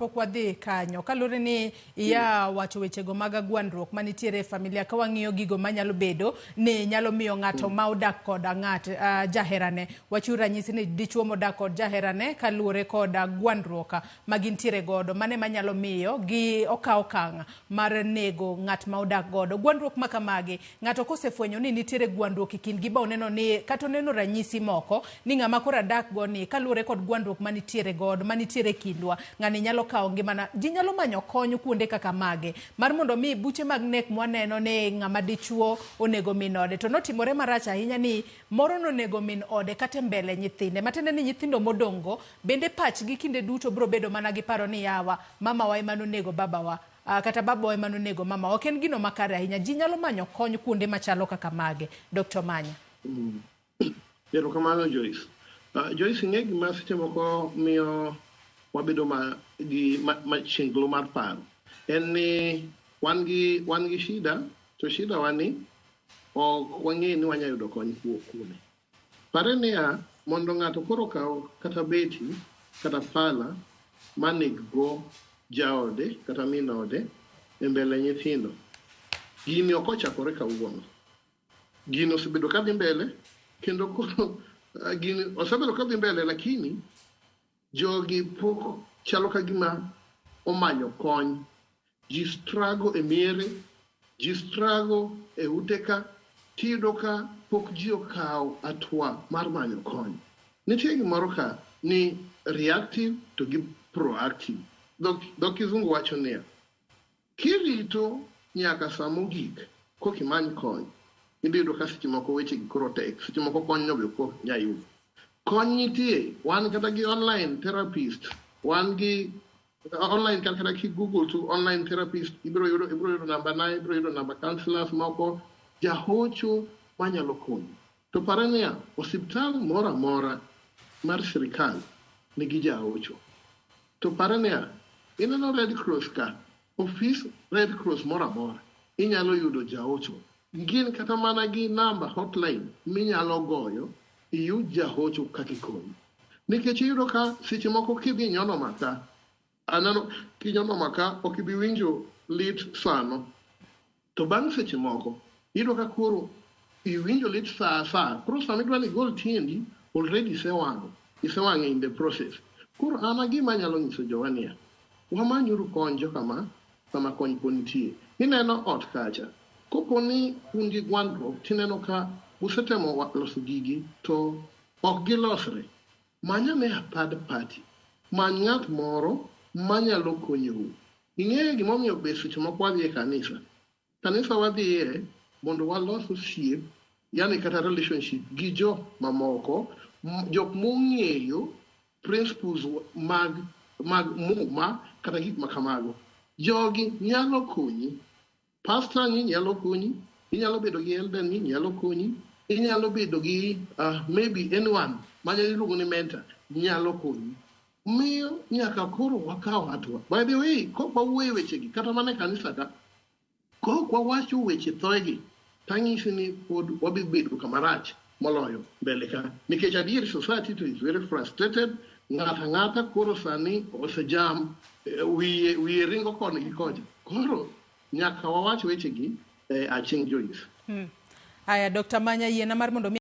Pok wadhi kanyo kaluwore ni iya wacho wechego mag gwandruok manitiere e familia ka wang'iyo gigo manyalo bedo ni nyalo miyo ng'ato ma odak kod ng'at jaherane. Wachiw ranyisi ni dichuo modak kod jaherane kaluwore kod gwandruok ma gintiere godo mane manyalo miyo gi okaw okang' mar nego ng'at ma odak godo. Gwandruok ma kamagi ng'ato kosefwenyo ni nitiere gwandruok e kindgi ba oneno ni kata oneno ranyisi moko ni ng'ama koro adak go ni kaluwore kod gwandruok manitiere godo manitiere e kindwa ng'ani nyalo kawo ngimana. Ji nyalo manyo kony kuonde kaka mage mar mondo mi buche mag nek mwaneno ni ng'ama dichuo onego min ode to notimore marach ahinya ni moro nonego min ode kata e mbele nyithinde matiende ni nyithindo modong' go bende pachgi kinde duto biro bedo mana gi paro ni yawa mamawa ema nonego babawa kata babawa ema nonego mamawa. Ok en gino makare ahinya. Ji nyalo manyo kony kuonde machalo kaka mage. Dr. Manya. Erokamano Joyce. Joyce, ing'e gima seche moko miyo wabedo ma, gi ma chinglo mar paro en ni wan gi shida to shida wa ni ok wang'eyo ni wanyalo yudo kony kuome. Pare niya, mondo ng'ato koro okaw kata beti kata pala maneg go jaode kata min ode e mbele nyithindo, gini ok ochakore kawuono. Gini osebedo kadhi mbele kendo koro gini osebedo kadhi mbele lakini jogi pok chalo ka gima omanyo kony. Ji struggle e miere, ji struggle e ute ka, tiyudo ka pok ji okawo hatua mar manyo kony. Nitie gimoro ka ni reactive to gi proactive. Dhok kizungu wacho niya, kirito nyaka sa mogik koka imany kony, ibiro yudo ka seche moko weche gi koro tek, seche moko kony no be ok nyal yudo. Kony nitie, wan kata gi online therapist, wan gi online kata ki Google to online therapist, ibiro yudo namba na, ibiro yudo namba counselors moko, jahocho manyalo konyi. To pare niya, osiptal moro amora mar sirikal nigi jahocho. To pare niya, ineno Red Cross ka, ofis Red Cross moro amora, inyalo yudo jahocho. Gin kata mana gi namba hotline minyalo goyo iyud jahocho kaka ikonyi. Nikech iyudo ka seche moko kidhi nyono maka, aneno kinyono maka ok ibi winjo lit sano. To bang' seche moko, iyudo ka koro iwinjo lit sa asa. Koro sama idwa ni igol tiendi, already isewang'o. Isewang'o in the process. Koro an gima anyalo nyiso jowa niya, wamanyuru kony jokama sama kony pod nitie. Ineno ot kacha, kopo ni un gi gwandruok tineno ka usetemo loso gigi to ok gilosre, many ane a third party. Many ng'at moro manyalo konyou. Ing'eyo gimomiyo be seche moko wadhi e kanisa? Kanisa wadhiye mondo walos osiep, yani kata relationship gi jo mamoko, jok mong'eyo principles mag muma kata gik ma kamago. Jogi nyalo konyi. Pastor ni nyalo konyi, inyalo bedo gi elder ni nyalo konyi, inyalo bedo gi maybe anyone manyalo iluongo ni mentor nyalo konyi. Miyo nyaka koro wakaw hatua. By the way, kok wawuoyo e wechegi kata mana e kanisa ka, kok wawacho weche thoegi, tanyisi ni pod wadhi bedo kama rach moloyo mbele ka. Nikech adier society to is very frustrated, ng'ato ang'ata koro sani osejam, wiye ringo koni gi kocha. Koro nyaka wawach wechegi Aching' Joyce. Aya, Dr. Manya, yiena mar mondo mi